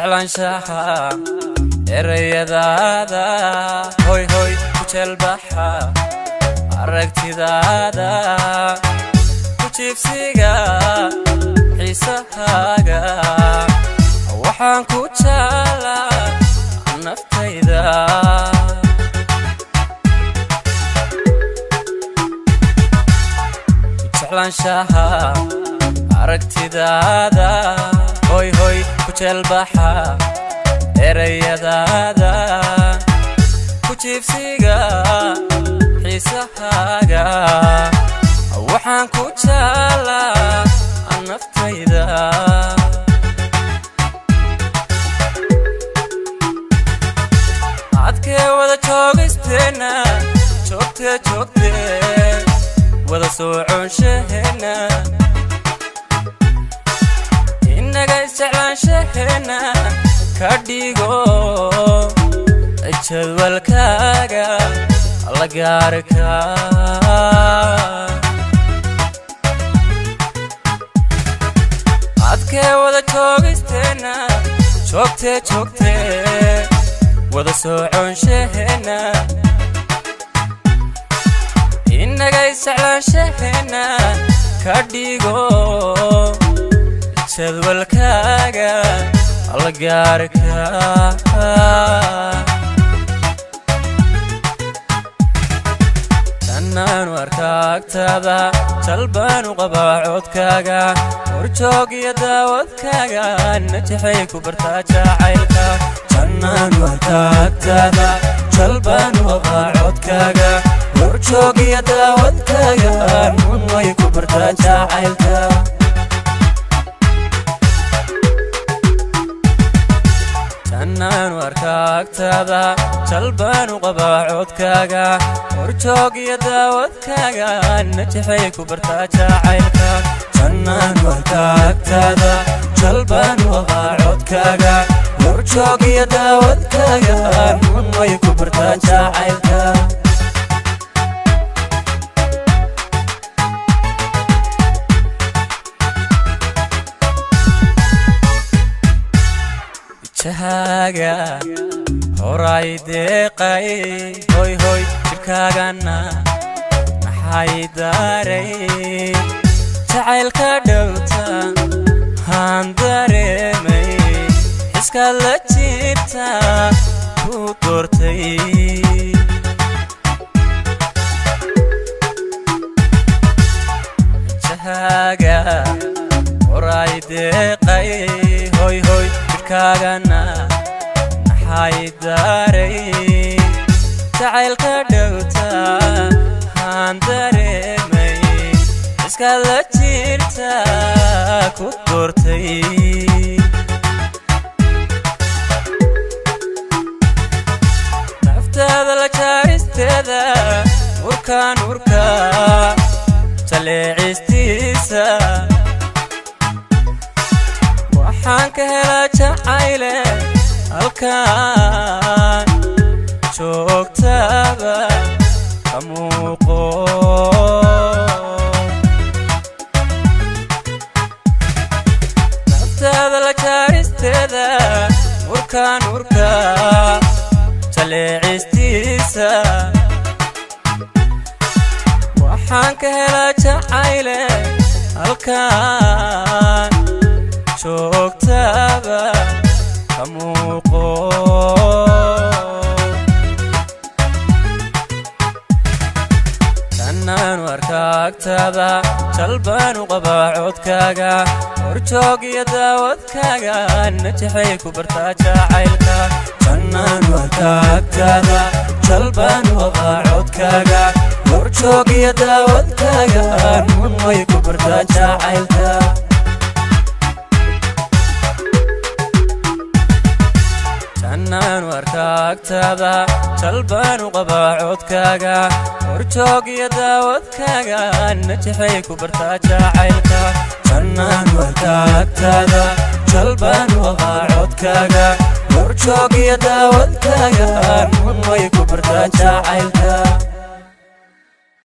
Jeclaanshaha erayadaada, hoy hoy, ku jeelbaxa aragtidaada, ku jiibsiga xiisahaaga, waxaan ku jeclaa naftayda. Jeclaanshaha aragtidaada, hoy hoy, ku jeelbaxa erayadaada, ku jiibsiga xiisahaaga, waxaan ku jeclaa naftayda. Adkee wada joogisteenna, joogtee joogtee, wada sooconshaheena, innaga isjeclaanshaheena, ka dhigo jadwalkaaga la gaarka. Adkee wada joogisteenna, joogtee joogtee, wada sooconshaheena, innaga isjeclaanshaheena, ka dhigo jadwalkaaga la gaarka. Tannaanu arka agtaada, jalbaanu qabaa codkaaga, horjoog iyo daawadkaaga, najaxay ku bartaa jacaylka. Tannaanu arka agtaada, jalbaanu qabaa codkaaga, horjoog iyo daawadkaaga, munay ku bartaa jacaylka. Tannaanu arka agtaada, jalbaanu qabaa codkaaga, horjoog iyo daawadkaaga, najaxay ku bartaa jacaylka. Tannaanu arka agtaada, jalbaanu qabaa codkaaga, horjoog iyo daawadkaaga, munay ku bartaa jacaylka. Jahaaga horay deeqay, hoy hoy, jidhkaagana maxay daaray? Jacaylka dhowta haan dareemay, xiskaad la jiibta ku doortay. Jahaaga horay deeqay, hoy hoy, jidhkaagana maxay daaray? Jacaylka dhowta haan dareemay, xiskaad la jirta ku doortay. Naftaada la jaaristeeda, nurka nurka jaleecistiisa, waxaan ka helaa jacayle halkaan joogtaba ka muuqo. Naftaada la jaaristeeda, nurka nurka jaleecistiisa, waxaan ka helaa jacayle halkaan joogtaba ka muuqo. Tannaanu arka agtaada, jalbaanu qabaa codkaaga, horjoog iyo daawadkaaga, najaxay ku bartaa jacaylka. Tannaanu arka agtaada, jalbaanu qabaa codkaaga, horjoog iyo daawadkaaga, munay ku bartaa jacaylka. Tannaanu arka agtaada, jalbaanu qabaa codkaaga, horjoog iyo daawadkaaga, najaxay ku bartaa jacaylka. Tannaanu arka agtaada, jalbaanu qabaa codkaaga, horjoog iyo daawadkaaga, munay ku bartaa jacaylka.